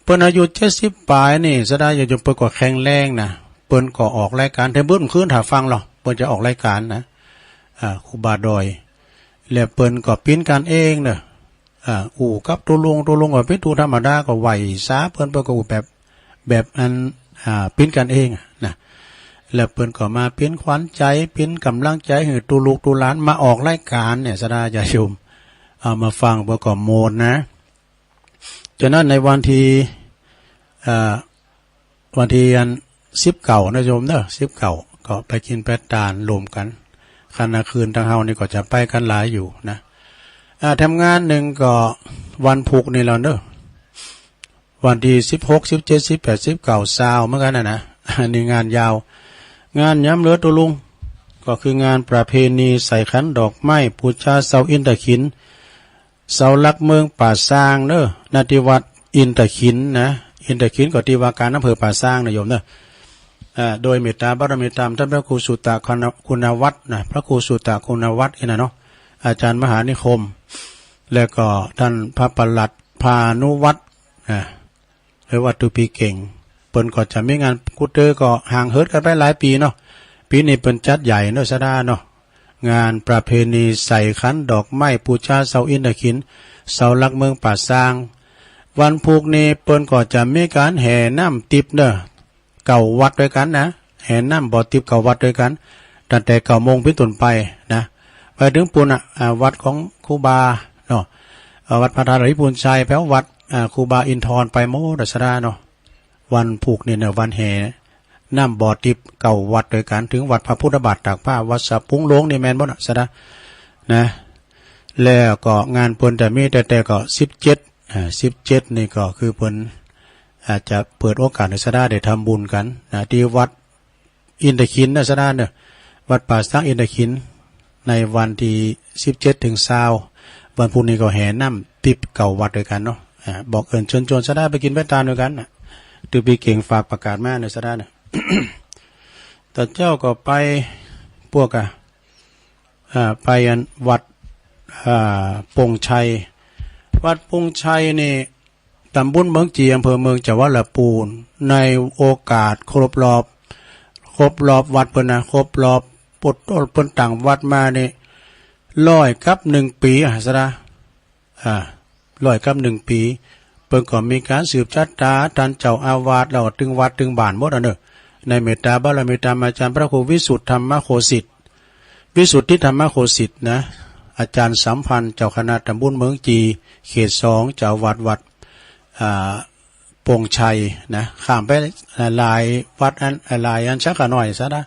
เปิ้นอายุเจ็ดสิบป๋ายนี่ ศรัทธาญาติโยม เปิ้นก็แข็งแรงนะ เปิ้นก็ออกรายก๋าน เถิงเปิ้นคืนถ้าฟังหรอก เปิ้นจะออกรายก๋านนะ อ่า ครูบาดอย แล้วเปิ้นก็ปิ้นกั๋นเองเน้อ อ่า อู้กับตุ๊ลุง ตุ๊ลุงก็ปิ้นตุ๊ธรรมดา ก็ไหว้สาเปิ้น เปิ้นก็อู้แบบ แบบอัน อ่า ปิ้นกั๋นเองอะนะ แล้วเปิ้นก็มาปิ้นขวัญใจ๋ ปิ้นก๋ำลังใจ๋หื้อตุ๊ลูกตุ๊หลาน มาออกรายก๋านเนี่ย ศรัทธาญาติโยม เอามาฟัง เปิ้นก็โมนนะ ฉะนั้นในวันตี้ อ่า วันตี้อันสิบเก้านะโยมเน้อ สิบเก้า ก็ไปกิ๋นแปะตานรวมกั๋น คันนาคืนตังเฮานี่ก็จะไปกั๋นหลายอยู่นะ อ่า แถมงานนึ่งก็วันพูกนี่แหละเน้อ วันตี้สิบหก สิบเจ็ด สิบแปด สิบเก้า ซาวเหมือนกั๋นนะนะ อันนี้งานยาว งานย้ำเหลือตุ๊ลุง ก็คืองานประเพณีใส่ขันดอกไม้ปู๋จาเสาอินทขิล เสาหลักเมืองป่าซางเน้อ ณ ตี้วัดอินทขิลนะ อินทขิลก็ตี้ว่าก๋านอำเภอป่าซางนะโยมเน้อ อ่า โดยเมตตาบารมีธรรมต้านพระครูสุตตะคุณวัตรนะ พระครูสุตตะคุณวัตรนี่นะเนาะ อาจ๋ารย์มหานิคม แล้วก็ต้านพระปลัดพานุวัตรนะ หรือว่าตุ๊ปีเก๋ง เปิ้นก็จะมีงานกู้เตื้อ ก็ห่างเหินกั๋นไปหลายปี๋เนาะ ปี๋นี้เปิ้นจัดใหญ่เนาะ ศรัทธาเนาะ งานประเพณีใส่ขันดอกไม้ปู๋จาเสาอินทขิล เสาหลักเมืองป่าซาง วันพูกนี้เปิ้นก็จะมีก๋านแห่น้ำติ๊บเน้อ เก้าวัดตวยกั๋นนะ แห่น้ำบ่อติ๊บเก้าวัดตวยกั๋น ตั้งแต่เก้าโมงเป๋นต้นไปนะ ไปเถิงปู๊นน่ะ อ่า วัดของครูบาเนาะ อ่า วัดพระธาตุดอยปุญชัย แผววัด อ่า ครูบาอินทร ไปหมดอะ ศรัทธาเนาะ วันพูกนี้เน้อ วันแห่น้ำบ่อติ๊บเก้าวัดตวยกั๋น เถิงวัดพระพุทธบาทตากผ้า วัดสะปุงหลวงนี่แม่นบ่นะ ศรัทธานะ แล้วก็งานเปิ้นจะมีแต่ แต่ก็สิบเจ็ด อ่า สิบเจ็ดนี่ก็คือเปิ้นอาจจะเปิดโอกาสหื้อศรัทธาได้ทำบุญกั๋นนะ ตี้วัด อินทขิลนะศรัทธาเน้อ วัดป่าซางอินทขิล ในวันตี้สิบเจ็ดเถิงซาว วันพูกนี้ก็แห่น้ำติ๊บเก้าวัดตวยกั๋นเนาะ อ่า บอกเอิญเชิญชวนศรัทธาไปกิ๋นไปตานตวยกั๋นนะ ตุ๊ปีเก๋งฝากประกาศมาเน้อศรัทธาเน้อ แต่เจ้าก็ไป พวกอะ อ่า ไปอันวัด อ่า ปงชัย วัดปงชัยนี่ ต๋ำบลเมืองจี อำเภอเมือง จังหวัดละปูน ในโอกาสครบรอบ ครบรอบวัดเปิ้นนะ ครบรอบ ปดโต้เปิ้นตั้งวัดมานี่ ร้อยกับหนึ่งปี๋อะศรัทธา อ่า ร้อยกับหนึ่งปี๋ เปิ้นก็มีก๋านสืบชะตา ต้านเจ้าอาวาส แล้วก็ตึงวัดตึงบ้านหมดอะเน้อ ในเมตตาบารมีธรรมอาจ๋ารย์พระครูวิสุทธิธรรมโคสิทธิ์ วิสุทธิธรรมโคสิทธิ์นะ อาจ๋ารย์สัมพันธ์ เจ้าคณะต๋ำบลเมืองจี เขตสอง เจ้าอาวาสวัด อ่า ปงชัยนะ ข้ามไปหลายวัดอัน หลายอันสักหน่อยศรัทธา